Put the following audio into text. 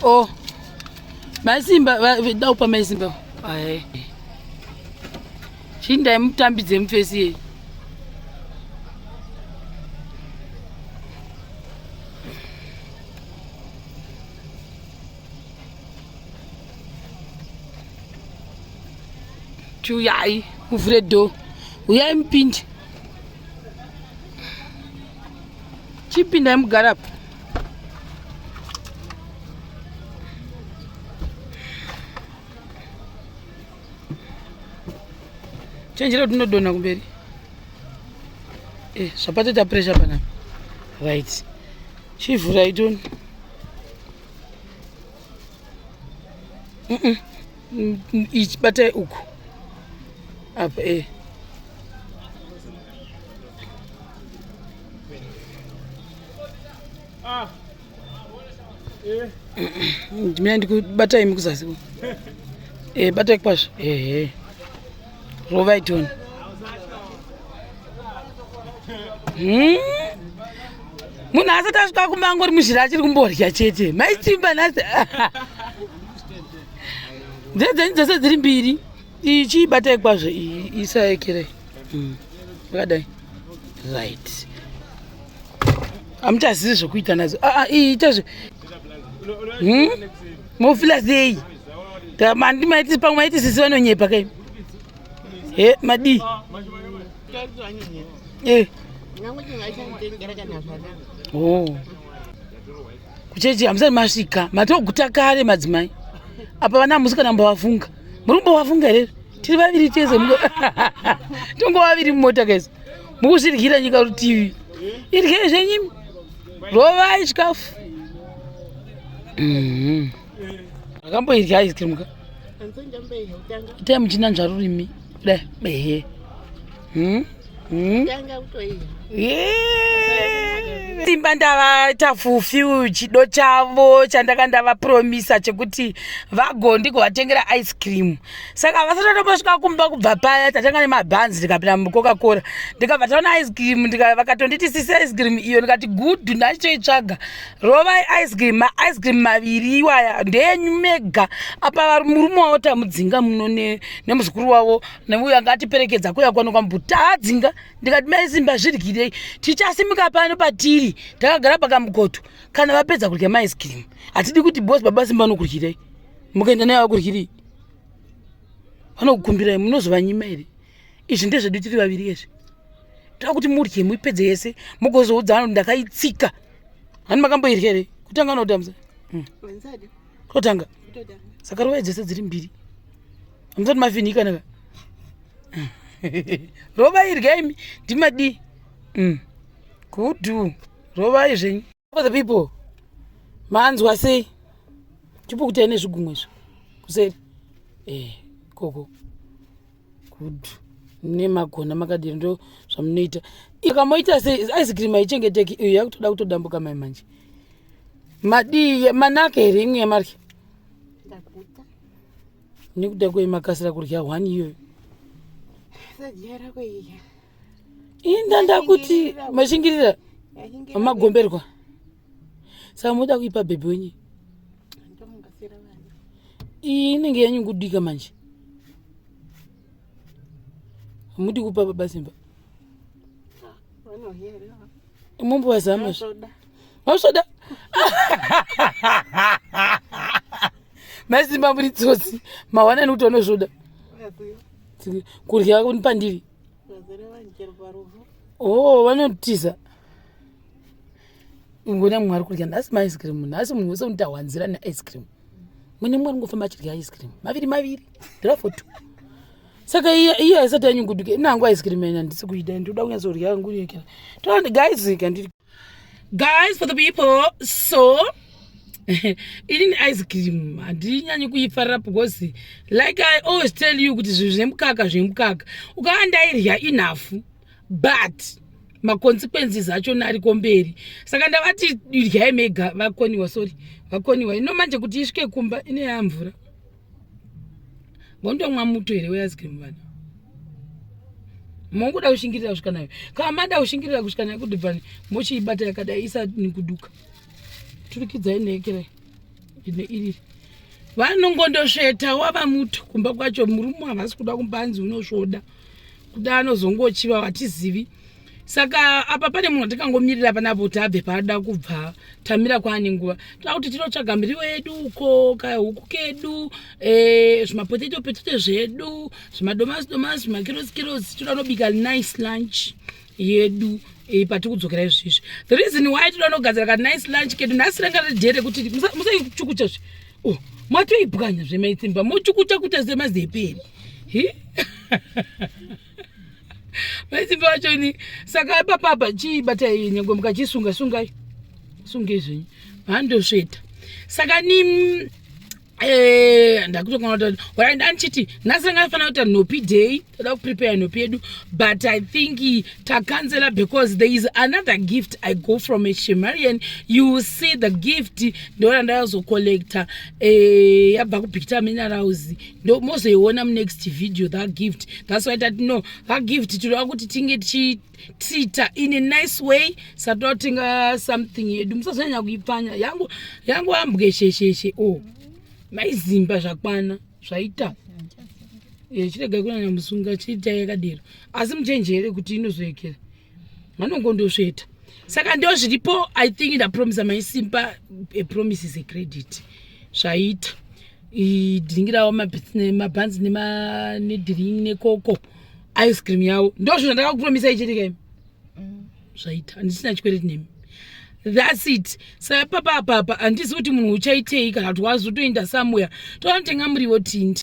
Oh. Maisimba daupa maisimba. Aye. Chindai mutambidze mufesi ye. Chuyai muvhure door. Uyai mupinde. Chipindai mugare apa. Chenjera kuti unodonha kumberi. Eh, zvapatoita pressure panapa. Right. Chivhurai toni. Mm -mm. Ichi batai uku. Apa eh. Ndimira ndikubata imi kuzasi ku. Eh, batai kwazvo. Ehe. Rovai toni. Hmm? Munhu asati asvika kumba angori muzhira achiri kumborya chete. Maisimba nhasi. Ndedzenyu dzese dziri mbiri. Iyi chiibatai kwazvo iyi isaekerei. Mm. Yakadai. Right. Hamuchazivi zvekuita nazo. Ah, ah, iyi ita zve. Hmm? Mofila sei? Mandi maiti pamwe maiti sisi vanonyepa kai. He, madii? Eh. Oh. Kuchechi hamusati masvika. Matoguta kare madzimai. Apa vana hamusi kana mbovafunga. Muri kumbovafunga here? Tiri vaviri tese. Tongo vaviri mumota guys. Mukuzviryira nyika rutivi. Iryei zvenyu. Rovai chikafu. Mhm. Akamboirya ice cream ka? Itai muchinanzva rurimi. Kudai ehe. Hmm? Hmm? Simba ndavaita fulfill chido chavo chandaka ndavapromisa chekuti vagondi kuvatengera ice cream saka vasati vatombosvika kumba kubva paya tatanga nemabhanzi ndikapinda mucoca-cola ndikabva taona ice cream vakatonditi sisi ice cream iyo ndikati good ndachitoitsvaga rovai ice cream maice cream maviri iwaya ndeyenyu mega apa murume wavo tamudzinga muno nemuzukuru wavo neuyo anga atiperekedza kuya kwano kwambuti taadzinga ndikati mai simba zviryirei tichasimuka pano patiri takagara pakamukoto kana vapedza kudya maice cream hatidi kuti boss baba simba vanokuryirei mukaenda naye vakuryirei vanokukumbirai munozovanyima here izvi ndezvedu tiri vaviri izvi toda kuti murye muipedze yese mugozoudza vanhu ndakaitsika hani makamboirya here kutanga nokuti hamsa hmm. kutotanga saka rovai dzese dziri mbiri hamusati mafinika naka rovai irya imi ndimadii hmm. kudu rovai zvenyu for the people manzwa sei chipukutai nezvigumwe izvo kuseri eh koko good mune magona makadiri ndo zvamunoita ikamoita sei ice cream haichengeteki iyo yakutoda kutodambuka mai manje madii manaka here imwe yamarya nekuda kwei makasira kurya one iyoyo inda ndakuti mashingirira magomberwa saka moda kuipa bhebhi wenyu iyi inenge yanyungudika manje hamudi kupa baba simba mombovazama vasvoda masimba muri tsotsi mawana nekuti vanosvoda kurya pandiri oh vanotiza ngona mumwe ari kudya nhasi maice cream nhasi munhu wese unoita hwanzira neice cream mune mumwe aringofamba achidya ice cream maviri maviri ndirafoto saka iye iye haisati yanyunguduka ina hangu ice cream yana ndisi kuida ndinoda kunyatsodya hangu yekera toani guys kandiri guys for the people so inini ice cream handinyanyi kuifarira because like i always tell you kuti zvinhu zvemukaka zvemukaka ukaa ndairya enough but maconsequences achona ariko mberi saka ndavati idyai mega vakoniwa sorry vakoniwa ino manje kuti isvike kumba ine yamvura vondomwa muto here weice cream vana mongoda kushingirira kusvika nayo kana mada kushingirira kusvika nayo kudibvani mochiibata yakadai isani kuduka turikidzai nekerai. Ine iri vanongondosveta wava muto kumba kwacho. Murume havasi kuda kumbanzi unosvoda kuda, anozongochiva, hatizivi. Saka apa pane munhu watikangomirira panapo kuti abve paada kubva. Tamira kwaane nguva, toda kuti tinotsvaga miriwo yedu uko, kahuku kedu, zvimapotato potato zvedu, zvimadomasi domasi, zvimacarrots carrots. Toda kunobika nice lunch yedu patiri kudzokera izvizvi. The reason why toda kunogadzira ka nice lunch kedu nhasi, ranga riri day rekuti musaichukucha zve. Oh, matoibwanya zvemaitsimba, mochukucha kuita semazeperi. Hi? Maitsimba vachoni. Saka ipapapa chiibatai, nyangwe mukachisunga, sungai, sungei zvenyu, vandosveta. Saka ni ndakutokona kuti alright, andichiti nhasi ranga fanira kuita nhopi day, toda kuprepare nhopi yedu, but I think tacancela because there is another gift I go from a Shemarian. You will see the gift, ndo randazocollecta yabva kuBicta Minerals. Ndo mozoiona munext video, that gift. That's why tati no, that gift tinoda kuti tinge tichitreata in a nice way. Satoda kutenga something yedu, musazonyanya kuipfanya yangu yangu ambweshesheshe. O oh, maizimba, zvakwana, zvaita. Chiregai kunyanya musunga, chiitai yakadero, asi muchenjere kuti inozoekera, vanongondosveta. Saka ndo zviripo. I think ndapromisa maisimba, a promise is a credit. Zvaita, dhiringirawo mabhanzi nedhiringi nekoko ice cream yavo. Ndo zvinhu zvandakakupromisa ichete kaimi. Zvaita, handisina chikwereti nemi. That's it. Saka papa apapa handisi kuti munhu uchaitei kana kuti wazotoenda somewhere, toanotenga muriwo tindi.